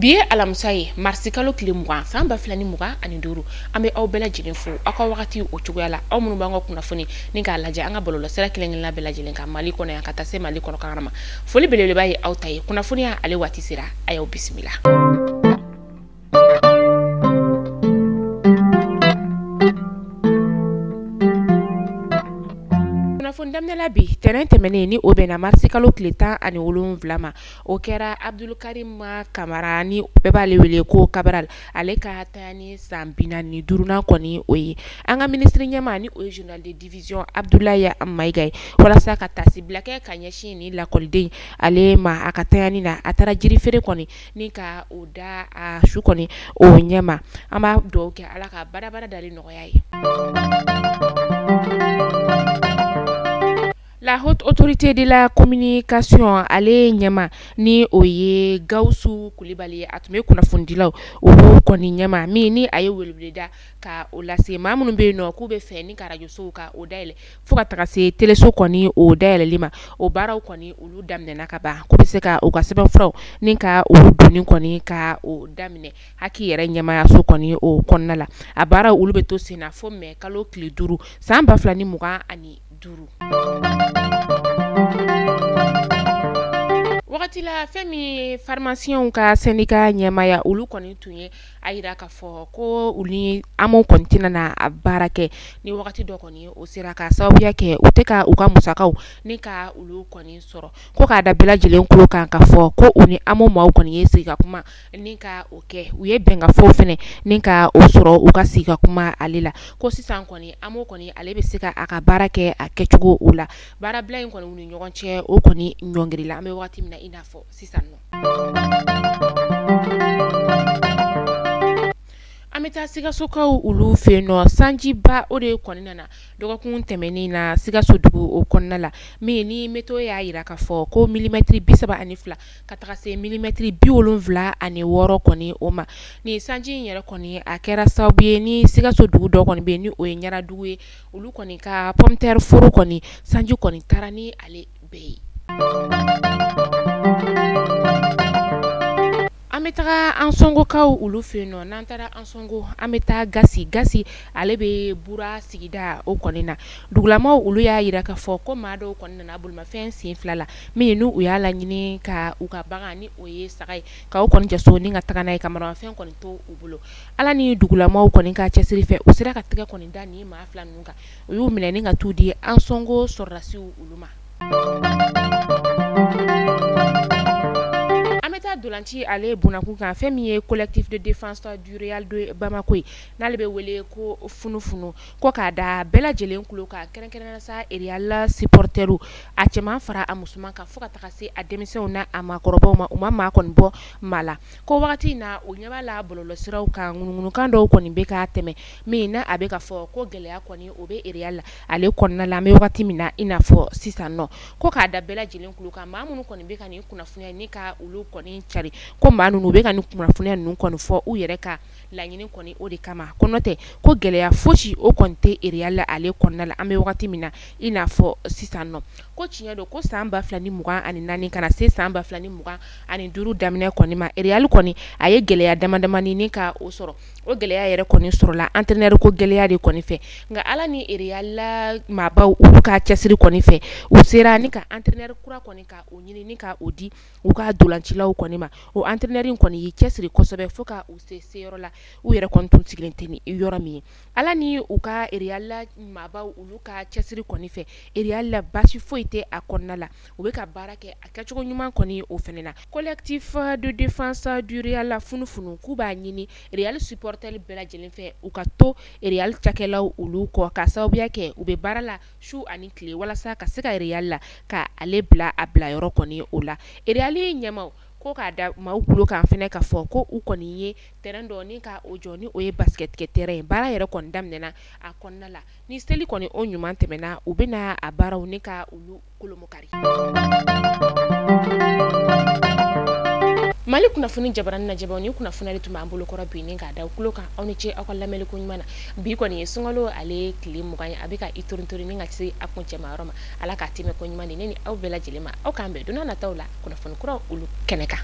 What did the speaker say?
Bi ye alamisa ye, marisi kalo tile 20 san 2025. An bɛ aw bɛɛ lajɛlen fo aw ka wagati o cogoya la, aw minnu b'an ka kunnafoni ni k'a lajɛ an ka bɔlɔlɔsira kelen kelenna bɛɛ lajɛlen kan Mali kɔnɔ yan ka taa se Mali kɔnɔ kan ma. Foli belebeleba ye aw ta ye. Kunnafoniya ale waati sera, a y'aw bisimila. Kunnafoni daminɛla bi tɛnɛn tɛmɛnen ni o bɛnna marisi kalo tile 17 ma, o kɛra Abdulkarim Kamara ni bɛɛ b'ale wele ko Kabral, ale ka tayani san 45nan kɔni o ye. An ka minisiri ɲɛmaa ni o ye général de division Abdoulaye Mayiga ye, walasa ka taasibila kɛ ka ɲɛsin ni lakɔliden ale ma a ka tayani na, a taara jiri feere kɔni ni ka o da a su kɔni o ɲɛma. An b'a dugawu kɛ Ala ka badabada dali nɔgɔya ye. La haute autorité de la communication ale ɲɛma ni o ye Gawusu Kulibali ye, a tun bɛ kunnafonidilaw olu kɔni ɲɛma min ni a ye weleweleda ka o lase maa minnu bɛ yen nɔ k'u bɛ fɛ ni ka arajosow ka o dayɛlɛ fo ka taga se teleso kɔni o dayɛlɛli ma. O baaraw kɔni olu daminɛna ka ban, k'u bɛ se ka u ka sɛbɛnfuraw ni ka olu donni kɔni ka o daminɛ HAC yɛrɛ ɲɛmaayaso kɔni o kɔnɔna la. A baaraw olu bɛ to sen na fo mɛ kalo tile 5 san 2025. Wagati la fɛn min ye pharmaciens ka syndicat ɲɛmaaya, olu kɔni tun ye a yira k'a fɔ ko u ni AMO kɔni tɛna na a baara kɛ ni wagati dɔ kɔni o sera, ka sababuya kɛ u tɛ ka u ka musakaw ni ka olu kɔni sɔrɔ. Ko k'a da bɛɛ lajɛlen tulo kan k'a fɔ ko u ni AMO maaw kɔni ye sigi ka kuma ni ka o kɛ, u ye bɛnkafɔw fɛnɛ ni ka o sɔrɔ u ka sigi ka kuma ale la. Ko sisan kɔni AMO kɔni ale bɛ se ka a ka baara kɛ a kɛcogo o la. Baarabila in kɔni u ni ɲɔgɔn cɛ o kɔni ɲɔngirila an bɛ wagati min na i n'a fɔ sisan nɔ. An bɛ taa Sikasokaw olu fɛ yen nɔ. Sanjiba o de kɔni nana dɔgɔkun tɛmɛnen na Sikaso dugu o kɔnɔna la, min ni météo y'a yira k'a fɔ ko milimɛtiri 32 ka taga se milimɛtiri 76 kɔni o ma. Ni sanji in yɛrɛ kɔni a kɛra sababu ye ni Sikaso dugu dɔ kɔni bɛ yen ni o ye Ɲaradugu ye, olu kɔni ka pomme de terre foro kɔni sanji kɔni taara ni ale bɛɛ ye. An bɛ taga Ansɔngokaw olu fɛ yen nɔ. N'an taara Ansɔngo, an bɛ taa Gasi. Gasi ale bɛ Bura sigida o kɔni na. Dugulamaw olu y'a yira k'a fɔ ko maa dɔw kɔni nana bolimafɛn sen fila la, min n'u y'a laɲini ka u ka bagan ni o ye saga ye ka o kɔni jaso ni ka taga n'a ye, ka maramafɛn kɔni to u bolo. Ala ni dugulamaw kɔni ka cɛsiri fɛ, u sera ka tɛgɛ kɔni da nin maa fila ninnu kan, u y'u minɛ ni ka t'u di Ansɔngo sɔrɔdasiw olu ma. An bɛ taa dolanci ale bunakun kan. Fɛn min ye collectif de défense du Real de Bamako ye, n'ale bɛ wele ko funufunu, ko k'a da bɛɛ lajɛlen tulo kan, kɛrɛnkɛrɛnnenya sa Real supporterw, a cɛman fara a musoman kan fo ka taga se a denmisɛnw n'a a maakɔrɔbaw ma, u ma maa kɔni bɔ maa la. Ko wagati in na u ɲɛ b'a la bɔlɔlɔsiraw kan, ŋunuŋunukan dɔw kɔni bɛ ka tɛmɛ min na a bɛ ka fɔ ko gɛlɛya kɔni o bɛ Real la ale kɔnɔna la an bɛ wagati min na i n'a fɔ sisan nɔ. Ko k'a da bɛɛ lajɛlen tulo kan, maa minnu kɔni bɛ ka nin kunnafoniya ni ka olu kɔni cari, ko maa ninnu bɛ ka nin kunnafoniya ninnu kɔni fɔ u yɛrɛ ka laɲini kɔni o de kama. Ko n'o tɛ ko gɛlɛya fosi o kɔni tɛ Real la ale kɔnɔna la an bɛ wagati min na i n'a fɔ sisan nɔ. Ko tiɲɛ don ko san 2024 ka na se san 2025 daminɛ kɔni ma, Real kɔni a ye gɛlɛya dama damani ni ka o sɔrɔ. O gɛlɛya yɛrɛ kɔni sɔrɔla entraîneur ko gɛlɛya de kɔni fɛ, nka Ala ni Real la maabaw olu ka cɛsiri kɔni fɛ, u sera ni ka entraîneur kura kɔni ka o ɲini ni ka o di u ka dolancilaw kɔni ma. O entraîneur in kɔni y'i cɛsiri kosɛbɛ fo ka u se seyɔrɔ la, u yɛrɛ kɔni tun sigilen tɛ ni yɔrɔ min ye. Ala ni u ka Real la maabaw olu ka cɛsiri kɔni fɛ, Real la baasi foyi tɛ a kɔnɔna la, u bɛ ka baara kɛ a kɛcogo ɲuman kɔni o fɛnɛ na. Collectif de défense du Real la funufunu k'u b'a ɲini Real supporter bɛɛ lajɛlen fɛ, u ka to Real cakɛlaw olu kɔ, ka sababuya kɛ u bɛ baara la su ani tile walasa ka se ka Real la ka ale bila a bilayɔrɔ kɔni o la. Real ɲɛmaw ko k'a da maaw tulo kan fɛnɛ k'a fɔ ko u kɔni ye terrain dɔ ni ka o jɔ ni o ye basket kɛ terrain ye. Baara yɛrɛ kɔni daminɛna a kɔnɔna la. Ni seli kɔni o ɲuman tɛmɛna, u bɛna a baaraw ni ka olu kolomokari. Mali kunnafoni jabarani lajɛbaw, ni kunnafoni de tun b'an bolo kɔrɔ bi ni k'a da tulo kan. Aw ni ce aw ka lamɛnni ko ɲuman na. Bi kɔni ye sunkalo ale tile 20 ye, a bɛ ka i torintori ni ka se a kuncɛma yɔrɔ ma. Ala k'a tɛmɛ ko ɲuman di ne ni aw bɛɛ lajɛlen ma. Aw k'an bɛn don n'a nataw la kunnafoni kuraw olu kɛnɛ kan.